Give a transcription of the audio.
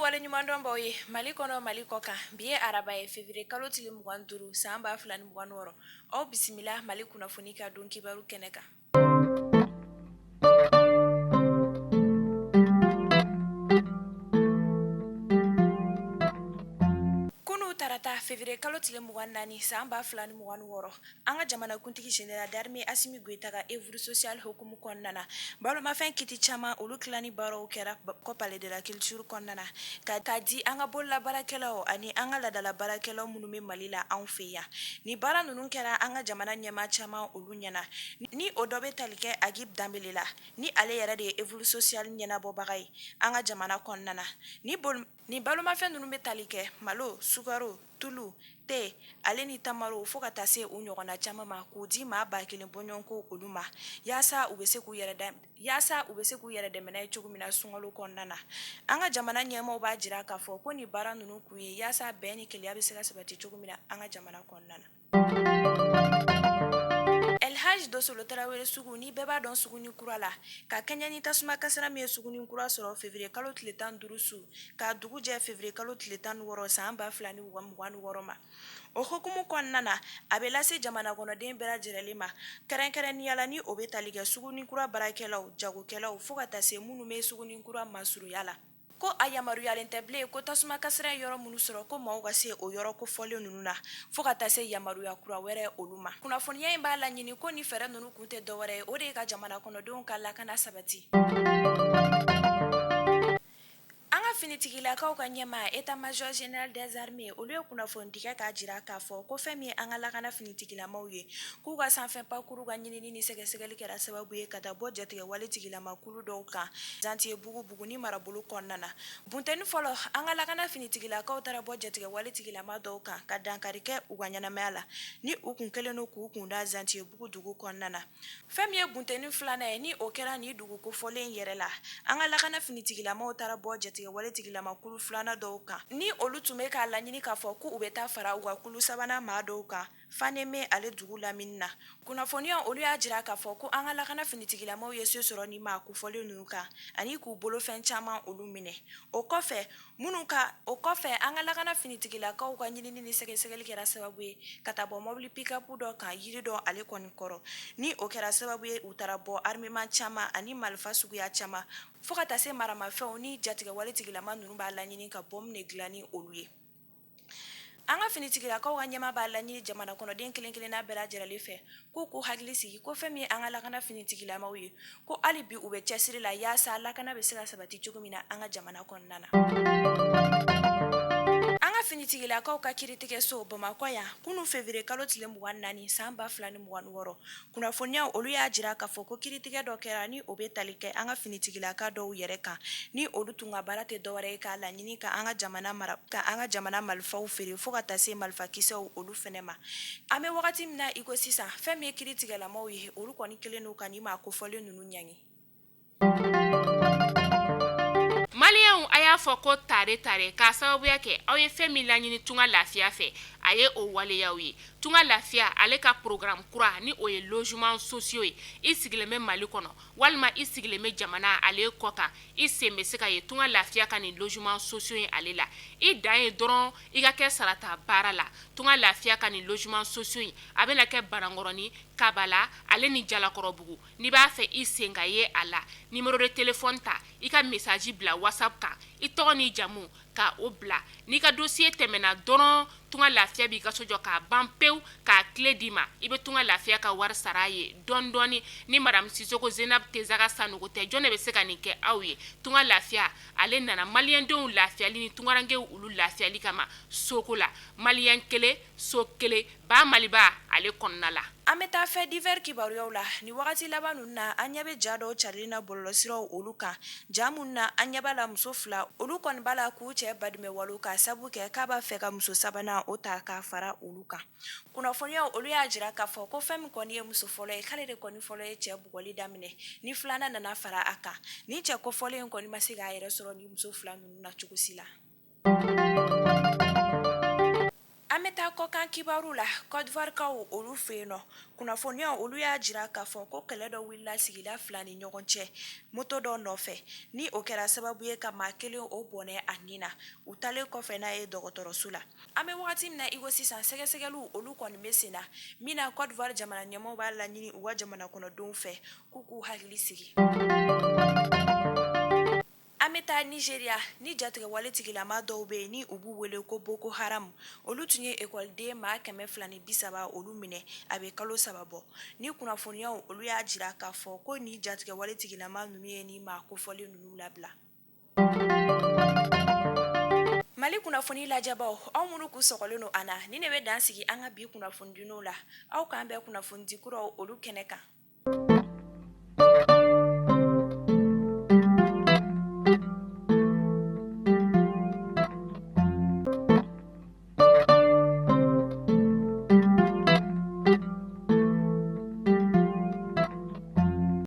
waleɲumandɔn b'aw ye Mali kɔnɔ Mali kɔ kan bi ye araba ye février kalo tile 25 san 2026 aw bisimila Mali kunnafoni ka don kibaru kɛnɛ kan. Kunu tarata février kalo tile 24 san 2026 an ka jamanakuntigi général d'armée Assimi Goïta ka œuvre sociale hukumu kɔnɔna na balomafɛn kiti caman olu tilani baaraw kɛra Bamakɔ palais de la culture kɔnɔna na ka di an ka bololabaarakɛlaw ani an ka laadala baarakɛlaw minnu bɛ Mali la anw fɛ yan ni baara ninnu kɛra an ka jamana ɲɛmaa caman olu ɲɛna ni o dɔ bɛ tali kɛ Agib Danbele la ni ale yɛrɛ de ye œuvre sociale ɲɛnabɔbaga ye an ka jamana kɔnɔna na ni balomafɛn ninnu bɛ tali kɛ malo sukaro tulu te ale ni tamaro fo ka taa se u ɲɔgɔnna caman ma k'u di maa 1000 bɔɲɔgɔnko olu ma yaasa u bɛ se k'u yɛrɛ yaasa u bɛ se k'u yɛrɛ dɛmɛ n'a ye cogo min na sunkalo kɔnɔna na an ka jamana ɲɛmaaw b'a jira k'a fɔ ko nin baara ninnu kun ye yaasa bɛn ni kelenya bɛ se ka sabati cogo min na an ka jamana kɔnɔna na. Elhaj Dosolo Tarawele sugu ni bɛɛ b'a dɔn Suguni Kura la ka kɛɲɛ ni tasuma kasara min ye Suguni Kura sɔrɔ février kalo tile 15 su ka dugu jɛ février kalo tile 16 san 2026 ma. O hukumu kɔnɔna na, a bɛ lase jamana kɔnɔden bɛɛ lajɛlen ma, kɛrɛnkɛrɛnnenya la ni o bɛ tali kɛ Suguni Kura baarakɛlaw, jagokɛlaw fo ka taa se minnu bɛ Suguni Kura masurunya la. Ko a yamaruyalen tɛ bilen ko tasuma kasara ye yɔrɔ minnu sɔrɔ ko maaw ka se o yɔrɔ kofɔlen ninnu na fo ka taa se yamaruya kura wɛrɛ olu ma. Kunnafoniya in b'a laɲini ko ni fɛɛrɛ ninnu kun tɛ dɔwɛrɛ ye, o de ye ka jamana kɔnɔdenw ka lakana sabati. An ka finitigilakaw ka ɲɛmaa état major général des armées olu ye kunnafonidi kɛ k'a jira k'a fɔ ko fɛn min ye an ka lakana finitigilamaw ye, k'u ka sanfɛ pakuru ka ɲinini ni sɛgɛsɛgɛli kɛra sababu ye ka taa bɔ jatigɛwale tigilama kulu dɔw kan Zantiyebugu Buguni marabolo kɔnɔna na. Bunteni fɔlɔ, an ka lakana finitigilakaw taara bɔ jatigɛwale tigilama dɔw kan ka dankari kɛ u ka ɲɛnamaya la ni u kun kɛlen don k'u kun da Zantiyebugu dugu kɔnɔna na. Fɛn min ye bunteni filanan ye, ni o kɛra nin dugu kofɔlen yɛrɛ la, an ka lakana finitigilamaw taara bɔ jatigɛwale tigilama kulu filanan dɔw kan ni olu tun bɛ k'a laɲini k'a fɔ k'u bɛ taa fara u ka kulu sabanan maa dɔw kan Fanémé ale dugu lamini na. Kunnafoniya olu y'a jira k'a fɔ ko an ka lakana finitigilamaw ye se sɔrɔ ni maa kofɔlen ninnu kan ani k'u bolofɛn caman olu minɛ. O kɔfɛ minnu ka o kɔfɛ an ka lakana finitigilakaw ka ɲinini ni sɛgɛsɛgɛli kɛra sababu ye ka taa bɔ mɔbili pick-up dɔ kan yiri dɔ ale kɔni kɔrɔ, ni o kɛra sababu ye u taara bɔ armement caman ani marifa suguya caman fo ka taa se maramafɛnw ni jatigɛwale tigilama ninnu b'a laɲini ka bɔmu de dilan ni olu ye. An ka finitigilakaw ka ɲɛmaa b'a laɲini jamana kɔnɔden kelen kelenna bɛɛ lajɛlen fɛ k'u k'u hakili sigi ko fɛn min ye an ka lakana finitigilamaw ye, ko hali bi u bɛ cɛsiri la yaasa lakana bɛ se ka sabati cogo min na an ka jamana kɔnɔna na. An ka finitigilakaw ka kiritigɛso Bamakɔ yan kunun février kalo tile 24 san 2026 Kunnafoniyaw olu y'a jira k'a fɔ ko kiritigɛ dɔ kɛra ni o bɛ tali kɛ an ka finitigilaka dɔw yɛrɛ kan ni olu tun ka baara tɛ dɔwɛrɛ ye k'a laɲini ka an ka jamana mara ka an ka jamana marifaw feere fo ka taa se marifakisɛw olu fɛnɛ ma. An bɛ wagati min na i ko sisan, fɛn min ye kiritigɛlamaw ye, olu kɔni kɛlen don ka nin maa kofɔlen ninnu ɲangi. Maliyɛnw a y'a fɔ ko tare tare k'a sababuya kɛ aw ye fɛn min laɲini Tunga Lafiya fɛ, a ye o waleyaw ye. Tunga Lafiya ale ka programme kura ni o ye logements sociaux ye, i sigilen bɛ Mali kɔnɔ walima i sigilen bɛ jamana ale kɔ kan, i sen bɛ se ka ye Tunga Lafiya ka nin logements sociaux in ale la. I dan ye dɔrɔn i ka kɛ sarata baara la. Tunga Lafiya ka nin logements sociaux in a bɛna kɛ Banankɔrɔni, Kabala ale ni Jalakɔrɔbugu. N'i b'a fɛ i sen ka ye a la, numéro de téléphone ta, i ka message bila WhatsApp kan, i tɔgɔ n'i jamu ka o bila. N'i ka dossier tɛmɛna dɔrɔn, Tunga Lafiya b'i ka so jɔ k'a ban pewu k'a clé d'i ma. I bɛ Tunga Lafiya ka wari sara a ye dɔɔni dɔɔni. Ni madame Sisoko Zenab Tezaga Sanogo tɛ, jɔn de bɛ se ka nin kɛ aw ye? Tunga Lafiya ale nana maliyɛndenw lafiyali ni tungarankew olu lafiyali kama soko la. Maliyɛn kelen, so kelen, ba Maliba ale kɔnɔna la. An bɛ taa fait divers kibaruyaw la nin wagati laban ninnu na, an ɲɛ bɛ ja dɔw carilen na bɔlɔlɔsiraw olu kan, ja minnu na an ɲɛ b'a la muso fila olu kɔni b'a la k'u cɛ badumɛ walo k'a sabu kɛ k'a b'a fɛ ka muso sabanan o ta k'a fara olu kan. Kunnafoniyaw olu y'a jira k'a fɔ ko fɛn min kɔni ye muso fɔlɔ ye, k'ale de kɔni fɔlɔ ye cɛ bugɔli daminɛ, ni filanan nana fara a kan. Nin cɛ kofɔlen in kɔni ma se k'a yɛrɛ sɔrɔ nin muso fila ninnu na cogo si la. An bɛ taa kɔkan kibaru la. Côte d'Ivoire kaw olu fɛ yen nɔ, kunnafoniyaw olu y'a jira k'a fɔ ko kɛlɛ dɔ wulila sigida fila ni ɲɔgɔn cɛ moto dɔ nɔfɛ, ni o kɛra sababu ye ka maa kelen o bɔnɛ a ni na, u taalen kɔfɛ n'a ye dɔgɔtɔrɔso la. An bɛ wagati min na iko sisan, sɛgɛsɛgɛliw olu kɔni bɛ sen na min na Côte d'Ivoire jamana ɲɛmaaw b'a laɲini u ka jamana kɔnɔdenw fɛ k'u k'u hakili sigi. An bɛ taa Nigeria, ni jatigɛwale tigilama dɔw bɛ yen ni u b'u wele ko Boko Haram, olu tun ye ekɔliden maa 230 olu minɛ a bɛ kalo 3 bɔ. Ni kunnafoniyaw olu y'a jira k'a fɔ ko ni jatigɛwale tigilama ninnu ye ni maa kofɔlen ninnu labila. Mali kunnafoni lajɛbaw, aw minnu kun sɔgɔlen don an na, nin de bɛ dan sigi an ka bi kunnafonidinɛw la. Aw k'an bɛn kunnafonidi kuraw olu kɛnɛ kan.